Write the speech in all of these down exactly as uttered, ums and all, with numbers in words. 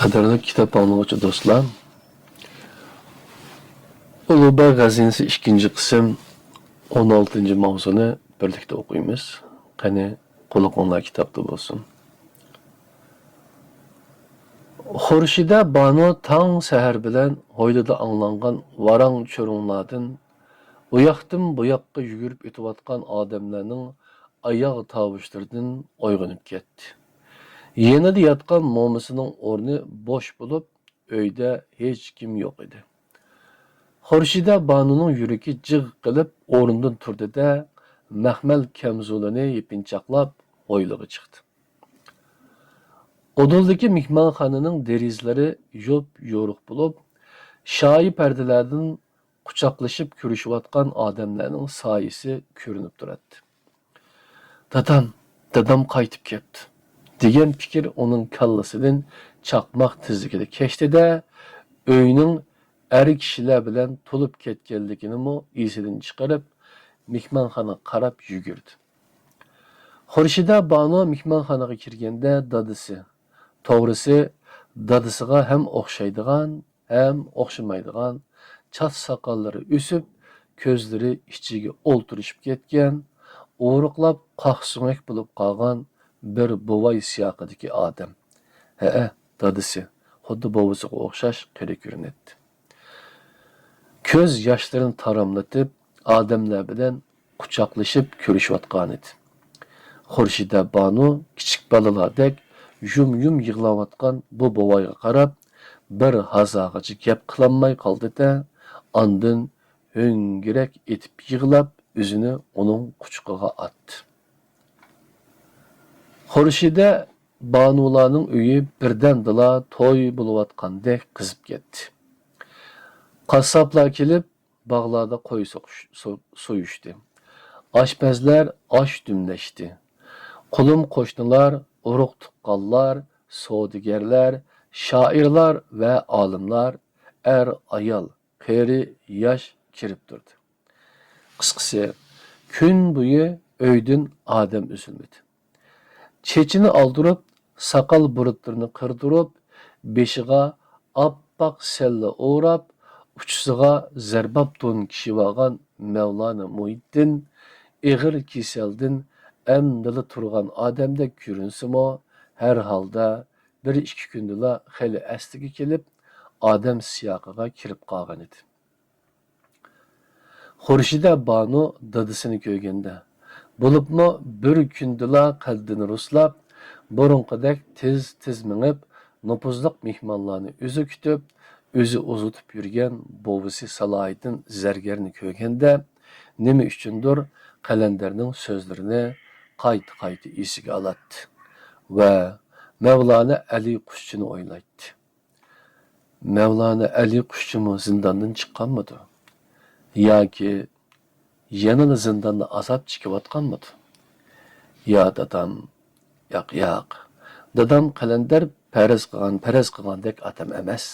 قەدىرلىك كىتاب ئاڭلىغۇچى دوستلار، ئۇلۇغبار غەزىنىسى ئىككىنچى قىسىم، ئون ئالتىنچى ماۋزۇنى بىرلىكتە ئوقۇيمىز. قېنى، قۇلىقىڭلار كىتابتا بولسۇن. خۇرشىدە بانۇ تاڭ سەھەر بىلەن ھويلىدا ئاڭلانغان ۋاراڭ-چۇرۇڭلاردىن، ئۇياقتىن بۇياققا يۈگۈرۈپ ئۆتۈۋاتقان ئادەملەرنىڭ ئاياغ تاۋۇشلىرىدىن ئويغىنىپ كەتتى. يېنىدا ياتقان مومىسىنىڭ ئورنى بوش بولۇپ، ئۆيدە ھېچكىم يوق ئىدى. خۇرشىدە بانۇنىڭ يۈرىكى جىغ قىلىپ ئورنىدىن تۇردى-دە، مەخمەل كەمزۇلىنى يېپىنچاقلاپ ھويلىغا چىقتى. ئۇدۇلدىكى مېھمانخانىنىڭ دېرىزىلىرى يوپيورۇق بولۇپ، شايى پەردىلەردىن قۇچاقلىشىپ كۆرۈشۈۋاتقان ئادەملەرنىڭ سايىسى كۆرۈنۈپ تۇراتتى. «دادام، دادام قايتىپ كەپتۇ» دېگەن پىكىر ئۇنىڭ كاللىسىدىن چاقماق تېزلىكىدە كەچتى-دە، ئۆينىڭ ئەر كىشىلەر بىلەن تولۇپ كەتكەنلىكىنىمۇ ئېسىدىن چىقىرىپ، مېھمانخانىغا قاراپ يۈگۈردى. خۇرشىدە بانۇ مېھمانخانىغا كىرگەندە دادىسى، توغرىسى، دادىسىغا ھەم ئوخشايدىغان، ھەم ئوخشىمايدىغان، چاچ ساقاللىرى ئۆسۈپ، كۆزلىرى ئىچىگە ئولتۇرۇشۇپ كەتكەن، ئورۇقلاپ قاقسۆڭەك بولۇپ قالغان بىر بوۋاي سىياقىدىكى ئادەم. ھەئە، دادىسى، خۇددى بوۋىسىغا ئوخشاش قېرى كۆرۈنەتتى. كۆز ياشلىرىنى تاراملىتىپ، ئادەملەر بىلەن قۇچاقلىشىپ كۆرۈشۈۋاتقانىدى. خۇرشىدە بانۇ كىچىك بالىلاردەك يۇم-يۇم يىغلاۋاتقان بۇ بوۋايغا قاراپ، بىر ھازاغىچە گەپ قىلالماي قالدى-دە، ئاندىن ھۆڭگىرەك ئېتىپ يىغلاپ، ئۆزىنى ئۇنىڭ قۇچىقىغا ئاتتى. خۇرشىدە بانۇلارنىڭ ئۆيى بىردەمدىلا توي بولۇۋاتقاندەك قىزىپ كەتتى. قاسساپلار كېلىپ، باغلاردا قوي سوقۇش-، سو-، سويۇشتى. ئاشپەزلەر ئاش دۈملەشتى. قولۇم-قوشنىلار، ئۇرۇق-تۇغقانلار، سودىگەرلەر، شائىرلار ۋە ئالىملار، ئەر-ئايال، قېرى-ياش كىرىپ تۇردى. قىسقىسى، كۈن بويى ئۆيدىن ئادەم ئۈزۈلمىدى. چېچىنى ئالدۇرۇپ، ساقال بۇرۇتلىرىنى قىردۇرۇپ، بېشىغا ئاپئاق سەللە ئوراپ، ئۇچىسىغا زەرباب دون كىيىۋالغان مەۋلانا مۇھىتدىن ئېغىر كېسەلدىن ئەمدىلا تۇرغان ئادەمدەك كۆرۈنسىمۇ، ھەر ھالدا بىر ئىككى كۈندىلا خېلى ئەسلىگە كېلىپ، ئادەم سىياقىغا كىرىپ قالغانىدى. خۇرشىدە بانۇ دادىسىنى كۆرگەندە، بولۇپمۇ بىر كۈندىلا قەددىنى رۇسلاپ، بۇرۇنقىدەك تېز-تېز مېڭىپ، نوپۇزلۇق مېھمانلارنى ئۆزى كۈتۈپ، ئۆزى ئۇزىتىپ يۈرگەن بوۋىسى سالاھىدىن زەرگەرنى كۆرگەندە، نېمە ئۈچۈندۇر قەلەندەرنىڭ سۆزلىرىنى قايتا-قايتا ئېسىگە ئالاتتى ۋە مەۋلانا ئەلى قۇشچىنى ئويلايتتى. مەۋلانا ئەلى قۇشچىمۇ زىنداندىن چىققانمىدۇ؟ ياكى يەنىلا زىنداندا ئازاب چېكىۋاتقانمىدۇ؟ يا دادام، ياق، ياق. دادام قەلەندەر پەرەز قىلغان، پەرەز قىلغاندەك ئادەم ئەمەس.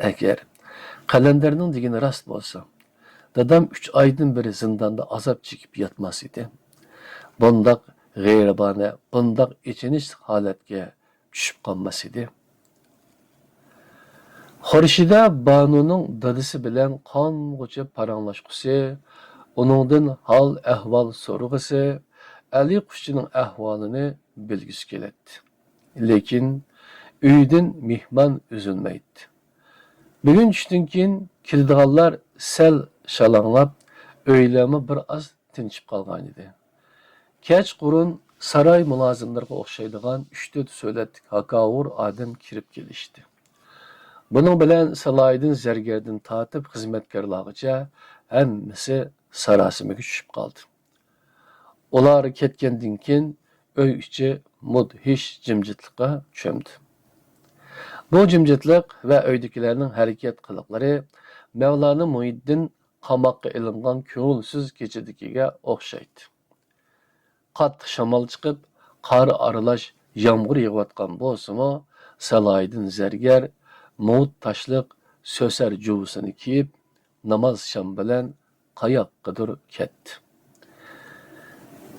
ئەگەر قەلەندەرنىڭ دېگىنى راست بولسا، دادام ئۈچ ئايدىن بېرى زىنداندا ئازاب چېكىپ ياتماس ئىدى. بۇنداق غېرىبانە، بۇنداق ئېچىنىشلىق ھالەتكە چۈشۈپ قالماس ئىدى. خورشىدە بانۇنىڭ دادىسى بىلەن قانغۇچە پاراڭلاشقۇسى، ئۇنىڭدىن ھال-ئەھۋال سورىغۇسى، ئەلى قۇشچىنىڭ ئەھۋالىنى بىلگۈسى كېلەتتى. لېكىن ئۆيدىن مېھمان ئۈزۈلمەيتتى. بۈگۈن چۈشتىن كېيىن كېلىدىغانلار سەل شالاڭلاپ، ئۆيلەرمۇ بىر ئاز تىنچىپ قالغانىدى. كەچقۇرۇن ساراي مۇلازىملىرىغا ئوخشايدىغان ئۈچ-تۆت سۆلەتلىك ھاكاۋۇر ئادەم كىرىپ كېلىشتى. بۇنىڭ بىلەن سالاھىدىن زەرگەردىن تارتىپ خىزمەتكارلارغىچە ھەممىسى ساراسىمىگە چۈشۈپ قالدى. ئۇلار كەتكەندىن كېيىن ئۆي ئىچى مۇدھىش جىمجىتلىققا چۆمدى. بۇ جىمجىتلىق ۋە ئۆيدىكىلەرنىڭ ھەرىكەت قىلىقلىرى مەۋلانا مۇھىتدىن قاماققا ئېلىنغان كۆڭۈلسىز كېچىدىكىگە ئوخشايتتى. قاتتىق شامال چىقىپ، قار ئارىلاش يامغۇر يېغىۋاتقان بولسىمۇ، سالاھىدىن زەرگەر مۇۋت تاشلىق سۆسەر جۇۋىسىنى كىيىپ، ناماز شام بىلەن قاياققىدۇر كەتتى.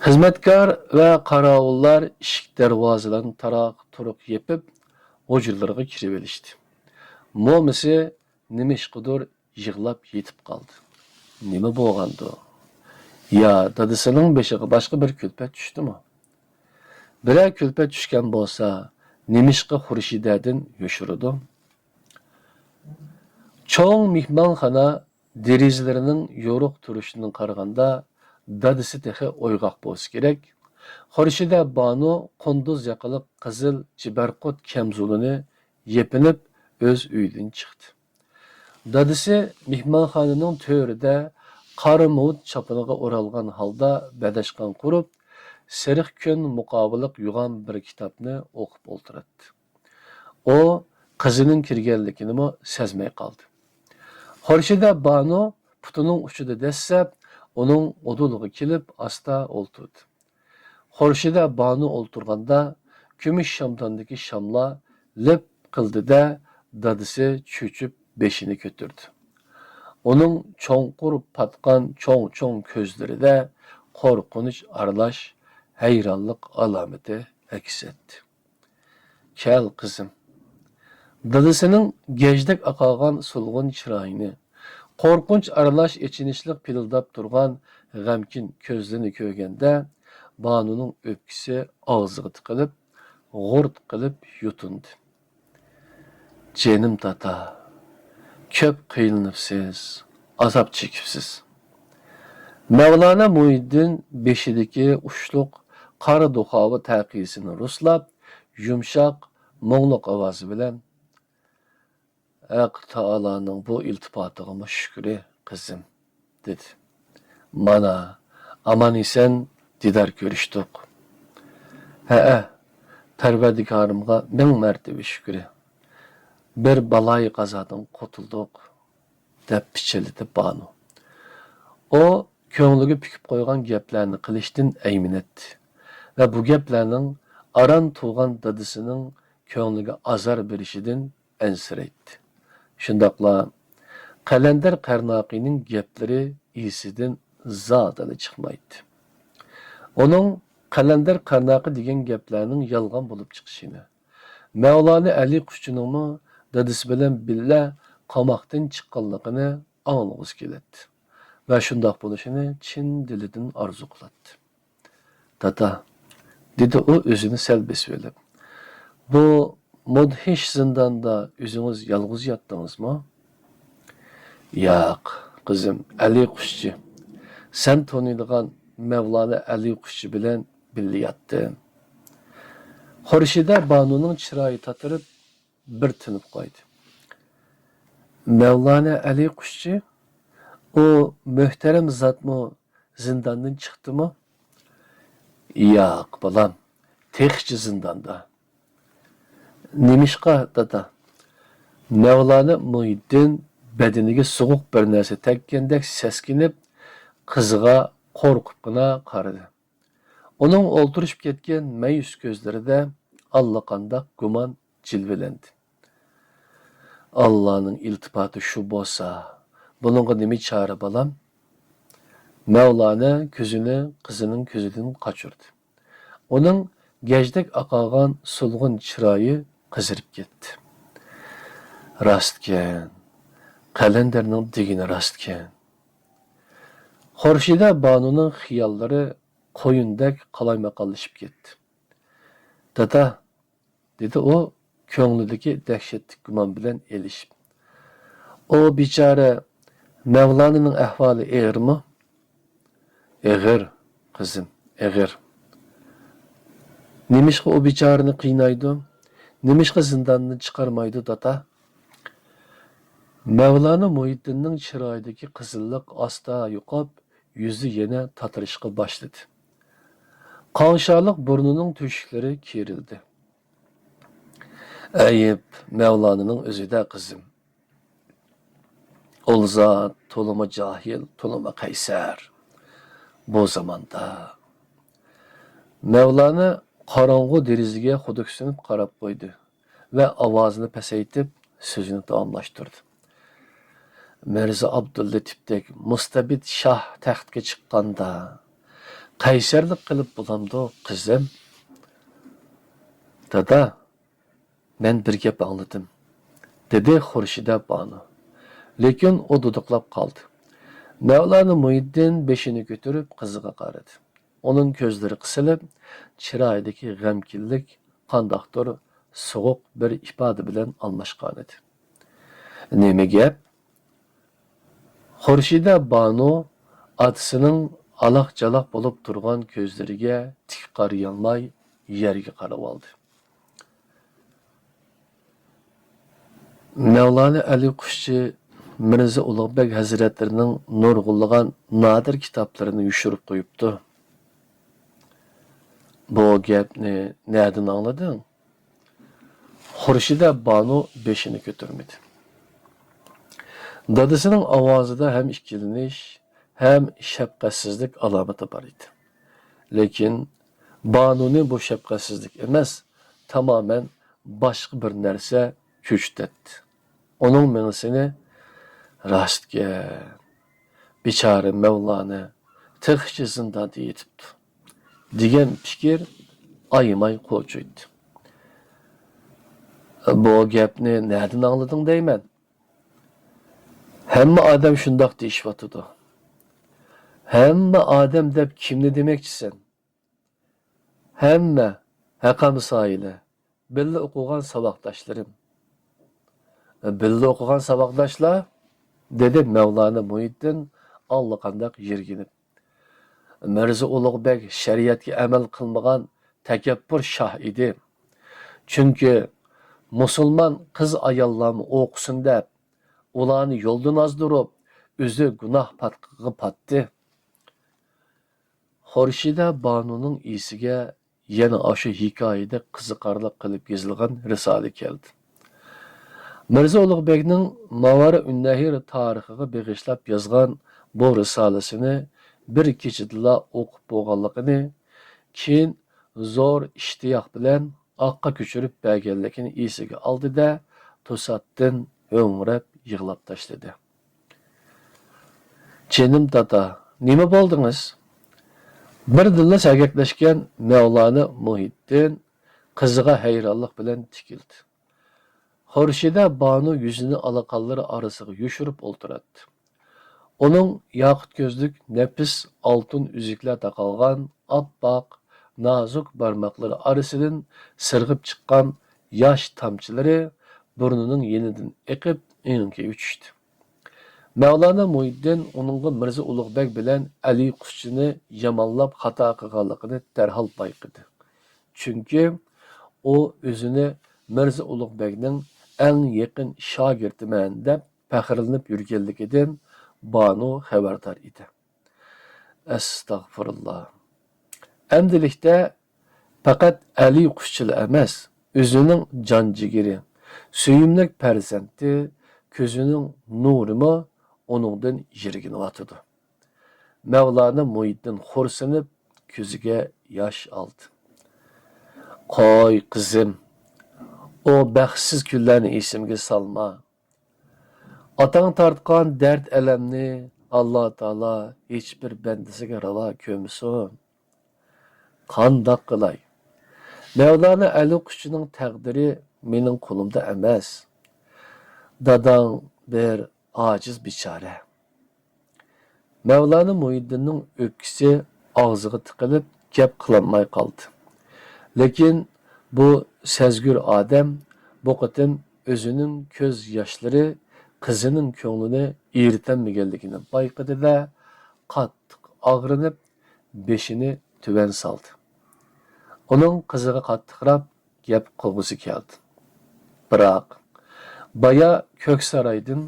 خىزمەتكار ۋە قاراۋۇللار ئىشىك دەرۋازىلارنى تاراق-تۇرۇق يېپىپ، ھۇجرىلىرىغا كىرىۋېلىشتى. مومىسى نېمىشقىدۇر يىغلاپ يېتىپ قالدى. نېمە بولغاندۇ؟ يا دادىسىنىڭ بېشىغا باشقا بىر كۈلپەت چۈشتىمۇ؟ بىرەر كۈلپەت چۈشكەن بولسا، نېمىشقا خۇرشىدەدىن يوشۇرىدۇ؟ چوڭ مېھمانخانا دېرىزىلىرىنىڭ يورۇق تۇرۇشىدىن قارىغاندا، دادىسى تېخى ئويغاق بولسا كېرەك. خۇرشىدە بانۇ قۇندۇز ياقىلىق قىزىل جىبەرقۇت كەمزۇلىنى يېپىنىپ، ئۆز ئۆيىدىن چىقتى. دادىسى مېھمانخانىنىڭ تۆرىدە قارا مۇۋىت چاپىنىغا ئورالغان ھالدا بەدەشقان قۇرۇپ، سېرىق كۆن مۇقاۋىلىق يوغان بىر كىتابنى ئوقۇپ ئولتۇراتتى. ئۇ قىزىنىڭ كىرگەنلىكىنىمۇ سەزمەي قالدى. خورشىدە بانۇ پۇتىنىڭ ئۇچىدا دەسسەپ، ئۇنىڭ ئۇدۇلىغا كېلىپ ئاستا ئولتۇردى. خورشىدە بانۇ ئولتۇرغاندا، كۈمۈش شامداندىكى شاملار لىپ قىلدى-دە، دادىسى چۆچۈپ بېشىنى كۆتۈردى. ئۇنىڭ چوڭقۇر پاتقان چوڭ-چوڭ كۆزلىرىدە قورقۇنچ ئارىلاش ھەيرانلىق ئالامىتى ئەكس ئەتتى. كەل، قىزىم. دادىسىنىڭ گەجدەك ئاقارغان سولغۇن چىرايىنى، قورقۇنچ ئارىلاش ئېچىنىشلىق پىلىلداپ تۇرغان غەمكىن كۆزلىرىنى كۆرگەندە، بانۇنىڭ ئۆپكىسى ئاغزىغا تىقىلىپ، غۇرت قىلىپ يۇتۇندى. جېنىم دادا، كۆپ قىينىلىپسىز، ئازاب چېكىپسىز. مەۋلانا مۇھىددىن بېشىدىكى ئۇچلۇق قارا دۇخاۋا تەقىسىنى رۇسلاپ، يۇمشاق، مۇڭلۇق ئاۋازى بىلەن، ھەق تائالانىڭ بۇ ئىلتىپاتىغىمۇ شۈكرى، قىزىم، دېدى. مانا، ئامان-ئېسەن دىدار كۆرۈشتۇق. ھەئە، پەرۋەردىگارىمغا مىڭ مەرتىۋە شۈكرى. بىر بالايىقازادىن قۇتۇلدۇق، دەپ پىچىرلىدى بانۇ. ئۇ كۆڭلىگە پۈكۈپ قويغان گەپلەرنى قىلىشتىن ئەيمىنەتتى ۋە بۇ گەپلەرنىڭ ئاران تۇغان دادىسىنىڭ كۆڭلىگە ئازار بېرىشىدىن ئەنسىرەيتتى. شۇنداقلا قەلەندەر قەرناقىنىڭ گەپلىرى ئېسىدىن زادىلا چىقمايتتى. ئۇنىڭ قەلەندەر قەرناقى دېگەن گەپلەرنىڭ يالغان بولۇپ چىقىشىنى، مەۋلانا ئەلى قۇشچىنىڭمۇ دادىسى بىلەن بىللە قاماقتىن چىققانلىقىنى ئاڭلىغۇسى كېلەتتى ۋە شۇنداق بولۇشىنى چىن دىلىدىن ئارزۇ قىلاتتى. دادا، دېدى ئۇ ئۆزىنى سەل بېسىۋېلىپ، بۇ مۇدھىش زىنداندا ئۆزىڭىز يالغۇز ياتتىڭىزمۇ؟ ياق، قىزىم، ئەلى قۇشچى. سەن تونۇيدىغان مەۋلانا ئەلى قۇشچى بىلەن بىللە ياتتىم. خورشىدە بانۇنىڭ چىرايى تاتىرىپ، بىر تىنىپ قويدى. مەۋلانا ئەلى قۇشچى؟ ئۇ مۆھتەرەم زاتمۇ زىنداندىن چىقتىمۇ؟ ياق، بالام، تېخىچە زىنداندا. نېمىشقا، دادا؟ مەۋلانا مۇھىددىن بەدىنىگە سوغۇق بىر نەرسە تەگكەندەك سەسكىنىپ، قىزىغا قورقۇپقىنا قارىدى. ئۇنىڭ ئولتۇرۇشۇپ كەتكەن مەيۈس كۆزلىرىدە ئاللىقانداق گۇمان جىلۋىلەندى. ئاللانىڭ ئىلتىپاتى شۇ بولسا، بۇنىڭغا نېمە چارە، بالام؟ مەۋلانا كۆزىنى قىزىنىڭ كۆزىدىن قاچۇردى. ئۇنىڭ گەجدەك ئاقارغان سولغۇن چىرايى قىزىرىپ كەتتى. راستكەن، قەلەندەرنىڭ دېگىنى راستكەن. خورشىدە بانۇنىڭ خىياللىرى قويۇندەك قالايمىقانلىشىپ كەتتى. دادا، دېدى ئۇ كۆڭلىدىكى دەھشەتلىك گۇمان بىلەن ئېلىشىپ. ئۇ بىچارە مەۋلانىنىڭ ئەھۋالى ئېغىرمۇ؟ ئېغىر، قىزىم، ئېغىر. نېمىشقا ئۇ بىچارىنى قىينايدۇ؟ نېمىشقا زىنداندىن چىقارمايدۇ، دادا؟ مەۋلانا مۇھىددىننىڭ چىرايىدىكى قىزىللىق ئاستا يوقاپ، يۈزى يەنە تاتىرىشقا باشلىدى. قاڭشارلىق بۇرنىنىڭ تۆشۈكلىرى كېرىلدى. ئەيىب مەۋلانىنىڭ ئۆزىدە، قىزىم. ئۇ زات تولىمۇ جاھىل، تولىمۇ قەيسەر. بۇ زاماندا مەۋلانا قاراڭغۇ دېرىزىگە خۇدۈكسىنىپ قاراپ قويدى ۋە ئاۋازىنى پەسەيتىپ سۆزىنى داۋاملاشتۇردى. مىرزا ئابدۇللېتىپتەك مۇستەبىت شاھ تەختكە چىققاندا، قەيسەرلىك قىلىپ بولامدۇ، قىزىم؟ دادا، مەن بىر گەپ ئاڭلىدىم، دېدى خۇرشىدە بانۇ. لېكىن ئۇ دۇدۇقلاپ قالدى. مەۋلانا مۇھىتدىن بېشىنى كۆتۈرۈپ قىزىغا قارىدى. ئۇنىڭ كۆزلىرى قىسىلىپ، چىرايىدىكى غەمكىنلىك قانداقتۇر سوغۇق بىر ئىپادە بىلەن ئالماشقانىدى. نېمە گەپ؟ خۇرشىدە بانۇ ئاتىسىنىڭ ئالاق-چالاق بولۇپ تۇرغان كۆزلىرىگە تىك قارىيالماي يەرگە قاراۋالدى. مەۋلانا ئەلى قۇشچى مىرزا ئۇلۇغبەگ ھەزرەتلىرىنىڭ نۇرغۇنلىغان نادىر كىتابلىرىنى يوشۇرۇپ قويۇپتۇ. بۇ گەپنى نەدىن ئاڭلىدىڭ؟ خۇرشىدە بانۇ بېشىنى كۆتۈرمىدى. دادىسىنىڭ ئاۋازىدا ھەم ئىككىلىنىش، ھەم شەپقەتسىزلىك ئالامىتى بار ئىدى. لېكىن بانۇنى بۇ شەپقەتسىزلىك ئەمەس، تامامەن باشقا بىر نەرسە چۆچۈتەتتى. ئۇنىڭ مېڭىسىنى، «راستكەن، بىچارە مەۋلانا تېخىچە زىنداندا يېتىپتۇ» دېگەن پىكىر ئايىماي قول چويدى. «بۇ گەپنى نەدىن ئاڭلىدىڭ دەيمەن؟ ھەممە ئادەم شۇنداق دېيىشىۋاتىدۇ.» «ھەممە ئادەم دەپ كىمنى دېمەكچىسەن؟» «ھەممە، ھەقەمسايىلەر، بىللە ئوقۇغان ساۋاقداشلىرىم.» «بىللە ئوقۇغان ساۋاقداشلار؟» دېدى مەۋلانا مۇھىتدىن ئاللىقانداق يىرگىنىپ. مىرزا ئۇلۇغبەگ شەرىئەتكە ئەمەل قىلمىغان تەكەببۇر شاھ ئىدى. چۈنكى مۇسۇلمان قىز-ئاياللارمۇ ئوقۇسۇن دەپ، ئۇلارنى يولدىن ئازدۇرۇپ، ئۆزى گۇناھ پاتقىقىغا پاتتى. خۇرشىدە بانۇنىڭ ئېسىگە يەنە ئاشۇ ھېكايىدەك قىزىقارلىق قىلىپ يېزىلغان رىسالە كەلدى. مىرزا ئۇلۇغبەگنىڭ ماۋارىئۇننەھىر تارىخىغا بېغىشلاپ يازغان بۇ رىسالىسىنى بىر كېچىدىلا ئوقۇپ بولغانلىقىنى، كېيىن زور ئىشتىياق بىلەن ئاتقا كۆچۈرۈپ بەرگەنلىكىنى ئېسىگە ئالدى-دە، توساتتىن ھۆڭرەپ يىغلاپ تاشلىدى. «جېنىم دادا، نېمە بولدىڭىز؟» بىردىنلا سەگەكلەشكەن مەۋلانا مۇھىتدىن قىزىغا ھەيرانلىق بىلەن تىكىلدى. خۇرشىدە بانۇ يۈزىنى ئالىقانلىرى ئارىسىغا يوشۇرۇپ ئولتۇراتتى. ئۇنىڭ ياقۇت كۆزلۈك، نەپىس ئالتۇن ئۈزۈكلەر تاقالغان ئاپئاق، نازۇك بارماقلىرى ئارىسىدىن سىرغىپ چىققان ياش تامچىلىرى بۇرنىنىڭ يېنىدىن ئېقىپ، ئېڭىكىگە چۈشتى. مەۋلانا مۇھىتدىن ئۇنىڭغا مىرزا ئۇلۇغبەگ بىلەن ئەلى قۇشچىنى يامانلاپ خاتا قىلغانلىقىنى دەرھال بايقىدى. چۈنكى ئۇ ئۆزىنى مىرزا ئۇلۇغبەگنىڭ ئەڭ يېقىن شاگىرتىمەن دەپ پەخىرلىنىپ يۈرگەنلىكىدىن بانۇ خەۋەردار ئىدى. ئەستەغپۇرۇللا. ئەمدىلىكتە پەقەت ئەلى قۇشچىلا ئەمەس، ئۆزىنىڭ جان جىگىرى، سۆيۈملۈك پەرزەنتى، كۆزىنىڭ نۇرىمۇ ئۇنىڭدىن يىرگىنىۋاتىدۇ. مەۋلانا مۇھىتدىن خورسىنىپ، كۆزىگە ياش ئالدى. قوي، قىزىم، ئۇ بەختسىز كۈنلەرنى ئېسىمگە سالما. ئاتاڭ تارتقان دەرد-ئەلەمنى ئاللا تائالا ھېچبىر بەندىسىگە راۋا كۆرمىسۇن. قانداق قىلاي؟ مەۋلانا ئەلى قۇشچىنىڭ تەقدىرى مېنىڭ قولۇمدا ئەمەس. داداڭ بىر ئاجىز بىچارە. مەۋلانا مۇھىتدىننىڭ ئۆپكىسى ئاغزىغا تىقىلىپ، گەپ قىلالماي قالدى. لېكىن بۇ سەزگۈر ئادەم بۇ قېتىم ئۆزىنىڭ كۆز ياشلىرى قىزىنىڭ كۆڭلىنى ئېرىتەلمىگەنلىكىنى بايقىدى-دە، قاتتىق ئاغرىنىپ، بېشىنى تۆۋەن سالدى. ئۇنىڭ قىزىغا قاتتىقراق گەپ قىلغۇسى كەلدى. بىراق، بايا كۆكسارايدىن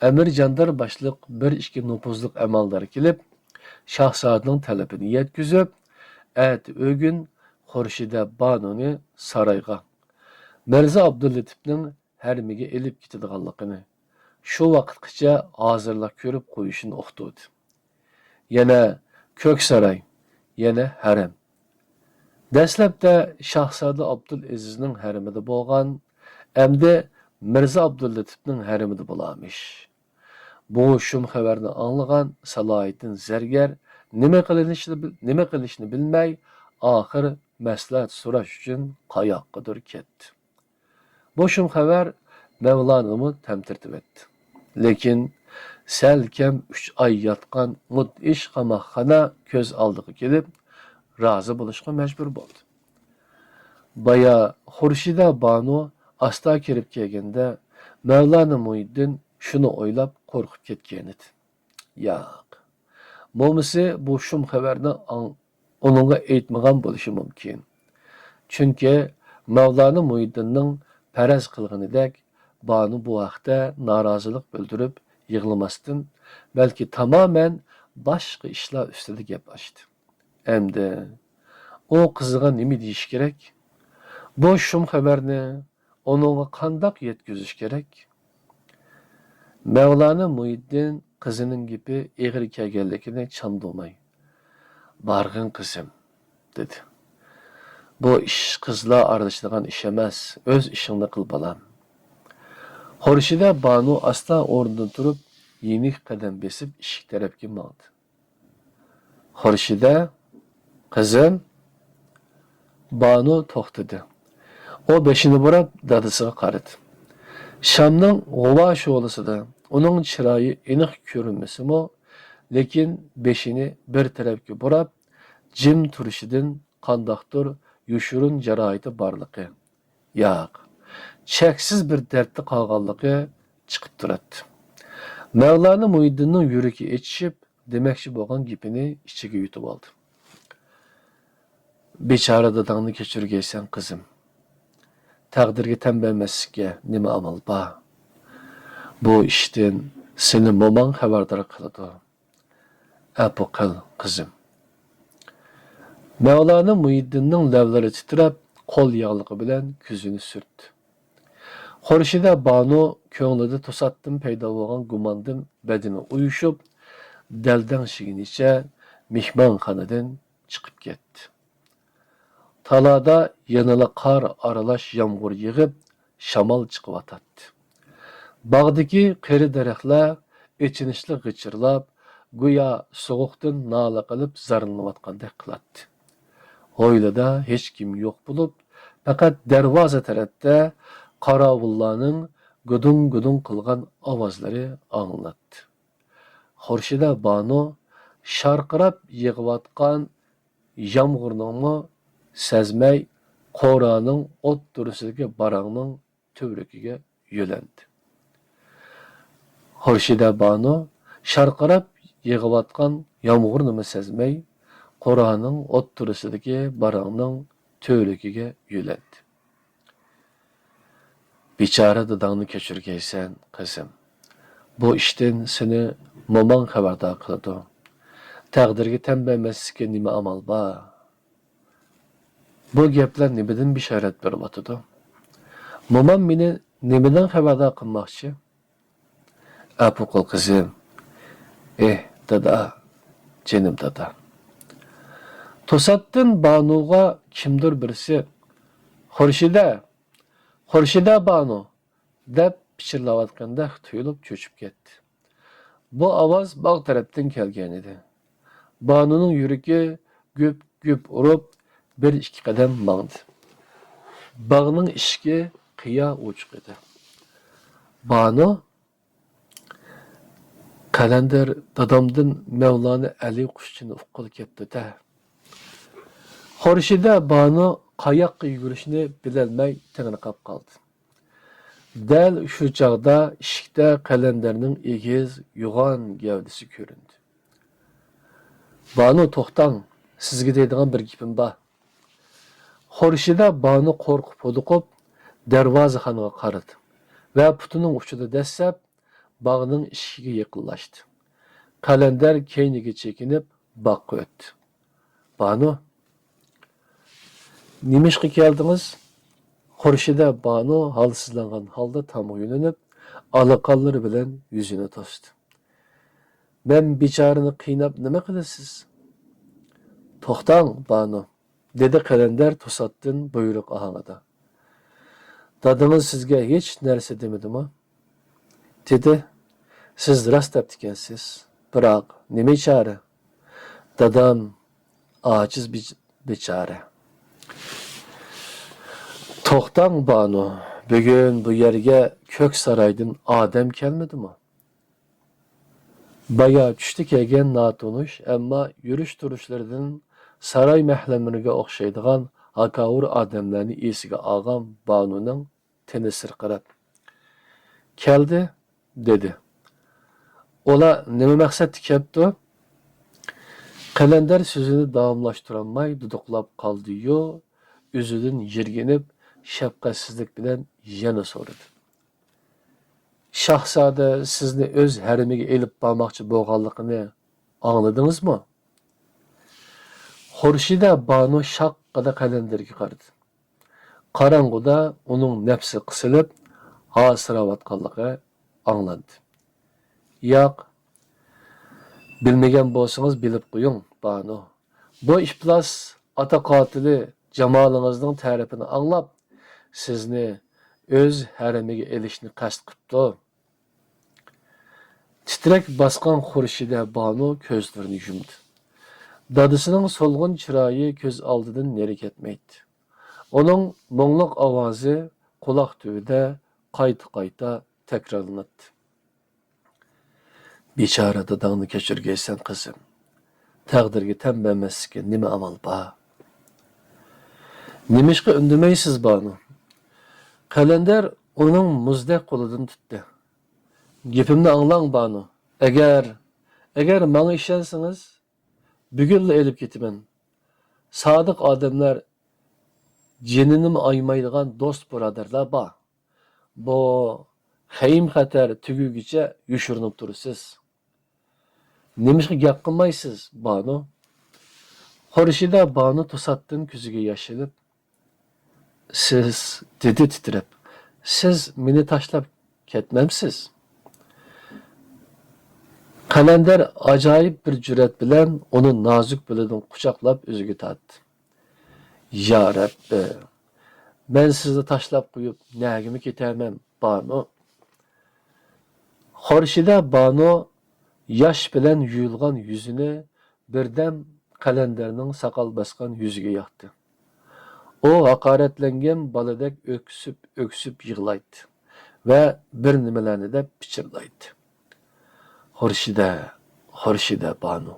ئەمىر جاندار باشلىق بىر ئىككى نوپۇزلۇق ئەمەلدار كېلىپ، شاھزادىنىڭ تەلىپىنى يەتكۈزۈپ، ئەتە ئۆگۈن خۇرشىدە بانۇنى سارايغا، مىرزا ئابدۇللېتىپنىڭ ھەرىمىگە ئېلىپ كېتىدىغانلىقىنى، شۇ ۋاقىتقىچە ھازىرلىق كۆرۈپ قويۇشىنى ئۇقتۇردى. يەنە كۆكساراي، يەنە ھەرەم. دەسلەپتە شاھزادە ئابدۇلئەزىزنىڭ ھەرىمىدە بولغان، ئەمدى مىرزا ئابدۇللېتىپنىڭ ھەرىمىدە بولارمىش. بۇ شۇم خەۋەرنى ئاڭلىغان سالاھىدىن زەرگەر نېمە قىلىنىشنى بىل-، نېمە قىلىشنى بىلمەي، ئاخىر مەسلىھەت سوراش ئۈچۈن قاياققىدۇر كەتتى. بۇ شۇم خەۋەر مەۋلانىنىمۇ تەمتىرىتىۋەتتى. لېكىن سەل كەم ئۈچ ئاي ياتقان مۇدھىش قاماقخانا كۆز ئالدىغا كېلىپ، رازى بولۇشقا مەجبۇر بولدى. بايا خۇرشىدە بانۇ ئاستا كىرىپ كەلگەندە، مەۋلانا مۇھىددىن شۇنى ئويلاپ قورقۇپ كەتكەنىدى. ياق، مومىسى بۇ شۇم خەۋەرنى ئاڭ-، ئۇنىڭغا ئېيتمىغان بولۇشى مۇمكىن. چۈنكى مەۋلانا مۇھىددىننىڭ پەرەز قىلغىنىدەك، بانۇ بۇ ھەقتە نارازىلىق بىلدۈرۈپ يىغلىماستىن، بەلكى تامامەن باشقا ئىشلار ئۈستىدە گەپ ئاچتى. ئەمدى ئۇ قىزىغا نېمە دېيىش كېرەك؟ بۇ شۇم خەۋەرنى ئۇنىڭغا قانداق يەتكۈزۈش كېرەك؟ مەۋلانا مۇھىددىن قىزىنىڭ گېپى ئېغىر كەلگەنلىكىنى چاندۇرماي، بارغىن قىزىم، دېدى. بۇ ئىش قىزلار ئارىلىشىدىغان ئىش ئەمەس، ئۆز ئىشىڭنى قىل بالام. خورشىدە بانۇ ئاستا ئورنىدىن تۇرۇپ، يېنىك قەدەم بېسىپ ئىشىك تەرەپكە ماڭدى. خورشىدە، قىزىم. بانۇ توختىدى. ئۇ بېشىنى بۇراپ دادىسىغا قارىدى. شامنىڭ غۇۋا شولىسىدا ئۇنىڭ چىرايى ئېنىق كۆرۈنمىسىمۇ، لېكىن بېشىنى بىر تەرەپكە بۇراپ جىم تۇرۇشىدىن قانداقتۇر يوشۇرۇن جاراھىتى بارلىقى، ياق، چەكسىز بىر دەردتە قالغانلىقى چىقىپ تۇراتتى. مەۋلانا مۇھىددىننىڭ يۈرىكى ئېچىشىپ، دېمەكچى بولغان گېپىنى ئىچىگە يۇتۇۋالدى. بىچارە داداڭنى كەچۈرگەيسەن، قىزىم. تەقدىرگە تەن بەرمەسلىككە نېمە ئامال بار؟ بۇ ئىشتىن سېنى موماڭ خەۋەردار قىلىدۇ. ئەپۇ قىل، قىزىم. مەۋلانا مۇھىددىننىڭ لەۋلىرى تىترەپ، قول ياغلىقى بىلەن كۆزىنى سۈرتتى. خورشىدە بانۇ كۆڭلىدە توساتتىن پەيدا بولغان گۇماندىن بەدىنى ئۇيۇشۇپ، دەلدەڭشىگىنىچە مېھمانخانىدىن چىقىپ كەتتى. تالادا يەنىلا قار ئارىلاش يامغۇر يېغىپ، شامال چىقىۋاتاتتى. باغدىكى قېرى دەرەخلەر ئېچىنىشلىق غىچىرلاپ، گويا سوغۇقتىن نالە قىلىپ زارلىنىۋاتقاندەك قىلاتتى. ھويلىدا ھېچكىم يوق بولۇپ، پەقەت دەرۋازا تەرەپتە قاراۋۇللارنىڭ گۇدۇڭ-گۇدۇڭ قىلغان ئاۋازلىرى ئاڭلىناتتى. خورشىدە بانۇ شارقىراپ يېغىۋاتقان يامغۇرنىڭمۇ سەزمەي، قورانىڭ ئوتتۇرىسىدىكى باراڭنىڭ تۈۋرۈكىگە يۆلەندى. خورشىدە بانۇ شارقىراپ يېغىۋاتقان يامغۇرنىمۇ سەزمەي، قورانىڭ ئوتتۇرىسىدىكى باراڭنىڭ تۈۋرۈكىگە يۆلەندى. بىچارە داداڭنى كەچۈرگەيسەن، قىزىم. بۇ ئىشتىن سېنى موماڭ خەۋەردار قىلىدۇ. تەقدىرگە تەن بەرمەسلىككە نېمە ئامال بار؟ بۇ گەپلەر نېمىدىن بېشارەت بېرىۋاتىدۇ؟ مومام مېنى نېمىدىن خەۋەردار قىلماقچى؟ ئەپۇ قىل، قىزىم. ئېھ، دادا، جېنىم دادا. توساتتىن بانۇغا كىمدۇر بىرسى، «خورشىدە! خورشىدە بانۇ!» دەپ پىچىرلاۋاتقاندەك تۇيۇلۇپ چۆچۈپ كەتتى. بۇ ئاۋاز باغ تەرەپتىن كەلگەنىدى. بانۇنىڭ يۈرىكى گۈپ-گۈپ ئۇرۇپ، بىر-ئىككى قەدەم ماڭدى. باغنىڭ ئىشىكى قىيا ئوچۇق ئىدى. بانۇ، قەلەندەر دادامدىن مەۋلانا ئەلى قۇشچىنى ئۇققىلى كەپتۇ-دە. خورشىدە بانۇ قاياققا يۈگۈرۈشنى بىلەلمەي تېڭىرقاپ قالدى. دەل شۇ چاغدا ئىشىكتە قەلەندەرنىڭ ئېگىز، يوغان گەۋدىسى كۆرۈندى. بانۇ، توختاڭ، سىزگە دەيدىغان بىر گېپىم بار. خورشىدە بانۇ قورقۇپ ھودۇقۇپ، دەرۋازىخانىغا قارىدى ۋە پۇتىنىڭ ئۇچىدا دەسسەپ، باغنىڭ ئىشىكىگە يېقىنلاشتى. قەلەندەر كەينىگە چېكىنىپ، باغقا ئۆتتى. بانۇ، نېمىشقا كەلدىڭىز؟ خورشىدە بانۇ ھالسىزلانغان ھالدا تامغا يۆلىنىپ، ئالىقانلىرى بىلەن يۈزىنى توستى. مەن بىچارىنى قىيناپ نېمە قىلىسىز؟ توختاڭ، بانۇ، دېدى قەلەندەر توساتتىن بۇيرۇق ئاھاڭىدا. دادىڭىز سىزگە ھېچ نەرسە دېمىدىمۇ؟ دېدى. سىز راست دەپتىكەنسىز. بىراق، نېمە چارە؟ دادام ئاجىز بىچ-، بىچارە. توختاڭ، بانۇ، بۈگۈن بۇ يەرگە كۆك سارايدىن ئادەم كەلمىدىمۇ؟ بايا چۈشتە كەلگەن ناتونۇش، ئەمما يۈرۈش-تۇرۇشلىرىدىن ساراي مەھلەملىرىگە ئوخشايدىغان ھاكاۋۇر ئادەملەرنى ئېسىگە ئالغان بانۇنىڭ تېنى سىرقىراپ، «كەلدى» دېدى. «ئۇلار نېمە مەقسەتتە كەپتۇ؟» قەلەندەر سۆزىنى داۋاملاشتۇرالماي دۇدۇقلاپ قالدى-يۇ، ئۆزىدىن يىرگىنىپ، شەپقەتسىزلىك بىلەن يەنە سورىدى. «شاھزادە سىزنى ئۆز ھەرىمىگە ئېلىپ بارماقچى بولغانلىقىنى ئاڭلىدىڭىزمۇ؟» خۇرشىدە بانۇ شاققىدە قەلەندەرگە قارىدى. قاراڭغۇدا ئۇنىڭ نەپسى قىسىلىپ، ھاسىراۋاتقانلىقى ئاڭلاندى. «ياق، بىلمىگەن بولسىڭىز بىلىپ قويۇڭ، بانۇ. بۇ ئىپلاس ئاتا قاتىلى جامالىڭىزنىڭ تەرىپىنى ئاڭلاپ، سىزنى ئۆز ھەرىمىگە ئېلىشنى قەست قىپتۇ.» تىترەك باسقان خۇرشىدە بانۇ كۆزلىرىنى يۇمدى. دادىسىنىڭ سولغۇن چىرايى كۆز ئالدىدىن نېرى كەتمەيتتى. ئۇنىڭ مۇڭلۇق ئاۋازى قۇلاق تۈۋىدە قايتا-قايتا تەكرارلىناتتى. «بىچارە داداڭنى كەچۈرگەيسەن، قىزىم. تەقدىرگە تەن بەرمەسلىككە نېمە ئامال بار؟» «نېمىشقا ئۈندىمەيسىز، بانۇ؟» قەلەندەر ئۇنىڭ مۇزدەك قولىدىن تۇتتى. «گېپىمنى ئاڭلاڭ، بانۇ. ئەگەر، ئەگەر ماڭا ئىشەنسىڭىز، بۈگۈنلا ئېلىپ كېتىمەن. سادىق ئادەملەر جېنىنىمۇ ئايىمايدىغان دوست بۇرادەرلەر بار. بۇ خېيىم-خەتەر تۈگىگۈچە يوشۇرۇنۇپ تۇرىسىز.» «نېمىشقا گەپ قىلمايسىز، بانۇ؟» خۇرشىدە بانۇ توساتتىن كۆزىگە ياش ئېلىپ، «سىز»، دېدى تىترەپ، «سىز مېنى تاشلاپ كەتمەمسىز؟» قەلەندەر ئاجايىپ بىر جۈرئەت بىلەن ئۇنى نازۇك بېلىدىن قۇچاقلاپ ئۆزىگە تارتتى. «يا رەببى، مەن سىزنى تاشلاپ قويۇپ نەگىمۇ كېتەرمەن، بانۇ؟» خورشىدە بانۇ ياش بىلەن يۇيۇلغان يۈزىنى بىردەم قەلەندەرنىڭ ساقال باسقان يۈزىگە ياقتى. ئۇ ھاقارەتلەنگەن بالىدەك ئۆكسۈپ-ئۆكسۈپ يىغلايتتى ۋە بىر نېمىلەرنى دەپ پىچىرلايتتى. «خورشىدە، خورشىدە بانۇ.»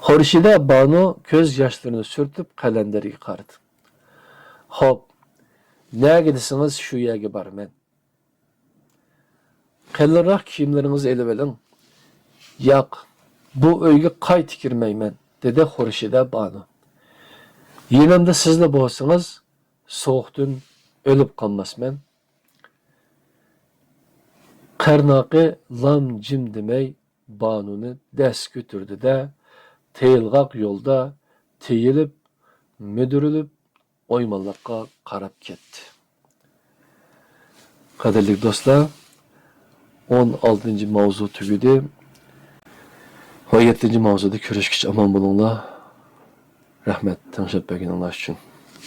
خورشىدە بانۇ كۆز ياشلىرىنى سۈرتۈپ قەلەندەرگە قارىدى. «خوپ، نەگە دېسىڭىز، شۇ يەرگە بارىمەن. قېلىنراق كىيىملىرىڭىزنى ئېلىۋېلىڭ.» «ياق، بۇ ئۆيگە قايتا كىرمەيمەن،» دېدى خورشىدە بانۇ. «يېنىمدا سىزلا بولسىڭىز، سوغۇقتىن ئۆلۈپ قالماسمەن.» قەرناقى لام جىم دېمەي بانۇنى دەس كۆتۈردى-دە، تېيىلغاق يولدا تېيىلىپ، مۈدۈرۈلۈپ، ئويمانلىققا قاراپ كەتتى. قەدىرلىك دوستلار، ئون ئالتىنچى ماۋزۇ تۈگىدى. ئون يەتتىنچى ماۋزۇدا كۆرۈشكىچە ئامان بولۇڭلار. رەھمەت، تىڭشاپ بەرگىنىڭلار ئۈچۈن.